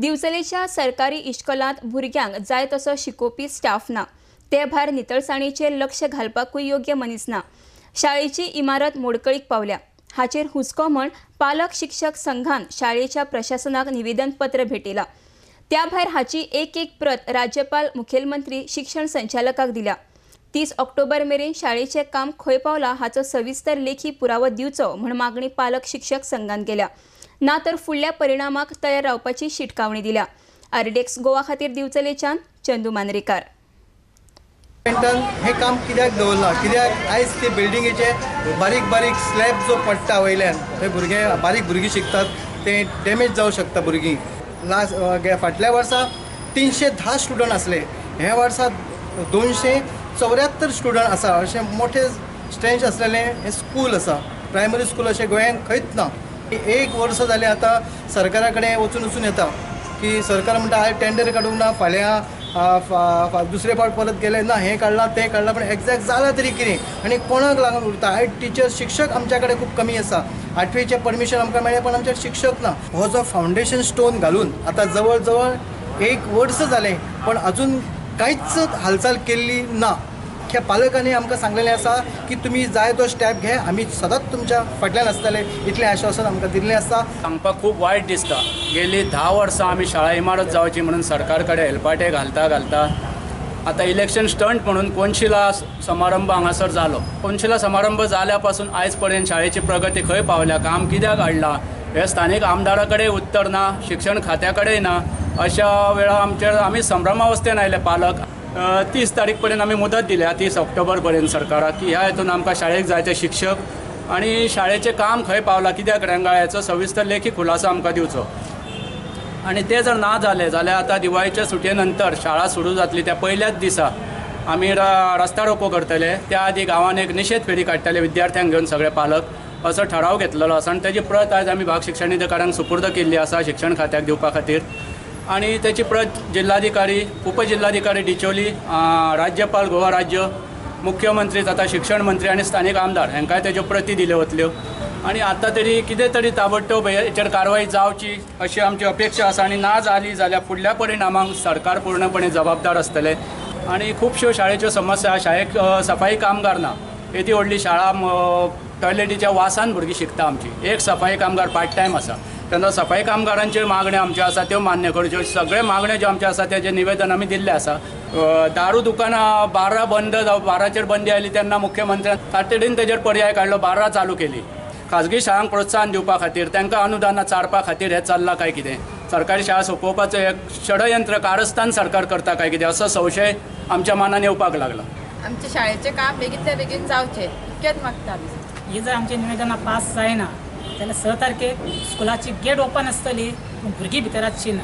दिवचलेच्या सरकारी इश्कोलांत भुरग्यांक जाय तसो शिकोवपी स्टाफ ना. ते भायर नितळसाणीचेर लक्ष घालपाकूय योग्य मनीस ना. शाळेची इमारत मोडकळीक पावल्या. हाचेर हुस्को म्हण पालक शिक्षक संघान शाळेच्या प्रशासनाक निवेदनपत्र भेटयलां. त्या भायर हाची एक एक प्रत राज्यपाल, मुखेलमंत्री, शिक्षण संचालकाक दिल्या. 30 ऑक्टोबर मेरेन शाळेचें काम खंय पावलां हाचो सविस्तर लेखी पुरावो दिवचो म्हण मागणी पालक शिक्षक संघान केल्या. ना तर फुडल्या परिणामाक तयार रावपाची शिटकावणी दिल्या. आरडीएक्स गोवा खातीर दिवचलेच्यान चंदू मांद्रेकार. हे काम कित्याक दवरलां, कित्याक आयज ते बिल्डिंगेचे बारीक बारीक स्लॅब जो पडटा वयल्यान थंय भुरगे बारीक भुरगीं शिकतात ते डॅमेज जावं शकता भुरगीं. लास्ट फाटल्या वर्सा 310 स्टुडंट आसले, ह्या वर्सा 274 स्टुडंट आसा. अशें मोठे स्ट्रेंथ आसलेलें हें स्कूल आसा, प्रायमरी स्कूल अशें गोंयांत खंयच ना. एक वर्स जालें आतां सरकारा कडेन वचून वचून येता की सरकार म्हणटा आयज टेंडर काडूंक ना, फाल्यां दुसरे फावट परत गेले ना, हें काडलां तें काडलां, पण एग्जॅक्ट जालां तरी कितें आनी कोणाक लागून उरता. आयज टिचर शिक्षक आमच्या कडेन खूब कमी आसा. 8वीचें परमिशन आमकां मेळ्ळें पण आमचे शिक्षक ना. हो जो फावंडेशन स्टोन घालून आतां जवळ जवळ एक वर्स जालें पण अजून कांयच हालचाल केल्ली ना. ह्या पालकांनी आमकां सांगलेलें आसा की तुमी जाय तो स्टेप घे, आमी सदांच तुमच्या फाटल्यान आसतले, इतलें आश्वासन आमकां दिल्लें आसा. सांगपाक खूब वायट दिसता. गेली 10 वर्सां आमी शाळा इमारत जावची म्हणून सरकार कडेन हेलपाटे घालता घालता आतां इलेक्शन स्टंट म्हणून कोनशिला समारंभ हांगासर जालो. कोनशिला समारंभ जाल्या पासून आयज पर्यंत शाळेची प्रगती खंय पावल्या, काम कित्याक हाडलां हें स्थानीक आमदारा कडेन उत्तर ना, शिक्षण खात्या कडेन ना. अशा वेळार आमचेर आमी संभ्रमावस्थेन आयले पालक. 30 तारीख पर्यंत आमी मुदत दिल्या, 30 ऑक्टोबर पर्यंत सरकाराक, की ह्या हितून आमकां शाळेक जाय ते शिक्षक आनी शाळेचें काम खंय पावलां, कित्याक रेंगाळ्याचो सविस्तर लेखी खुलासो आमकां दिवचो. आनी तें जर ना जालें जाल्यार आतां दिवाळीच्या सुटये नंतर शाळा सुरू जातली त्या पयल्याच दिसा आमी रस्ता रोको करतले. त्या आदी गांवान एक निशेध फेरी काडटले विद्यार्थ्यांक घेवन सगळे पालक, असो ठराव घेतलेलो आसा. आनी तेजी प्रत आयज आमी भाग शिक्षणाधिकाऱ्यांक सुपूर्द केल्ली आसा शिक्षण खात्याक दिवपा खातीर. आनी तेची प्रत जिल्हाधिकारी, उपजिल्हाधिकारी डिचोली, राज्यपाल गोवा राज्य, मुख्यमंत्री तथा शिक्षण मंत्री आनी स्थानीक आमदार हांकांय तेज्यो प्रती दिल्यो वतल्यो. आनी आतां तरी कितें तरी ताबडतोब हेचेर कारवाय जावची अशी आमची अपेक्षा आसा. आनी ना जाली जाल्यार फुडल्या परिणामांक सरकार पूर्णपणे जबाबदार आसतलें. आनी खुबश्यो शाळेच्यो समस्या, शाळेक सफाई कामगार ना, येदी व्हडली शाळा टॉयलेटीच्या वासान भुरगीं शिकता आमची. एक सफाई कामगार पार्ट टायम आसा. तेन्ना सफाई कामगारांच्यो मागण्यो आमच्यो आसा त्यो मान्य करच्यो. सगळे मागण्यो ज्यो आमच्यो आसा तेजें निवेदन आमी दिल्लें आसा. दारू दुकानां 12 बंद जावं, 12चेर बंदी आयली तेन्ना मुख्यमंत्र्यान तातडीन तेजेर पर्याय काडलो, 12 चालू केली. खाजगी शाळांक प्रोत्साहन दिवपा खातीर, तांकां अनुदानां चारपा खातीर हें चल्लां काय कितें, सरकारी शाळा सोंपोवपाचें एक षडयंत्र कारस्थान सरकार करता काय कितें असो संशय आमच्या मनान येवपाक लागला. आमच्या शाळेचें काम बेगीनच्या बेगीन जावचें इतकेंच मागता आमी. ही जर आमचें निवेदनां पास जायना जाल्यार 6 तारखेक स्कुलाची गेट ओपन आसतली पूण भुरगीं भितर आसची ना.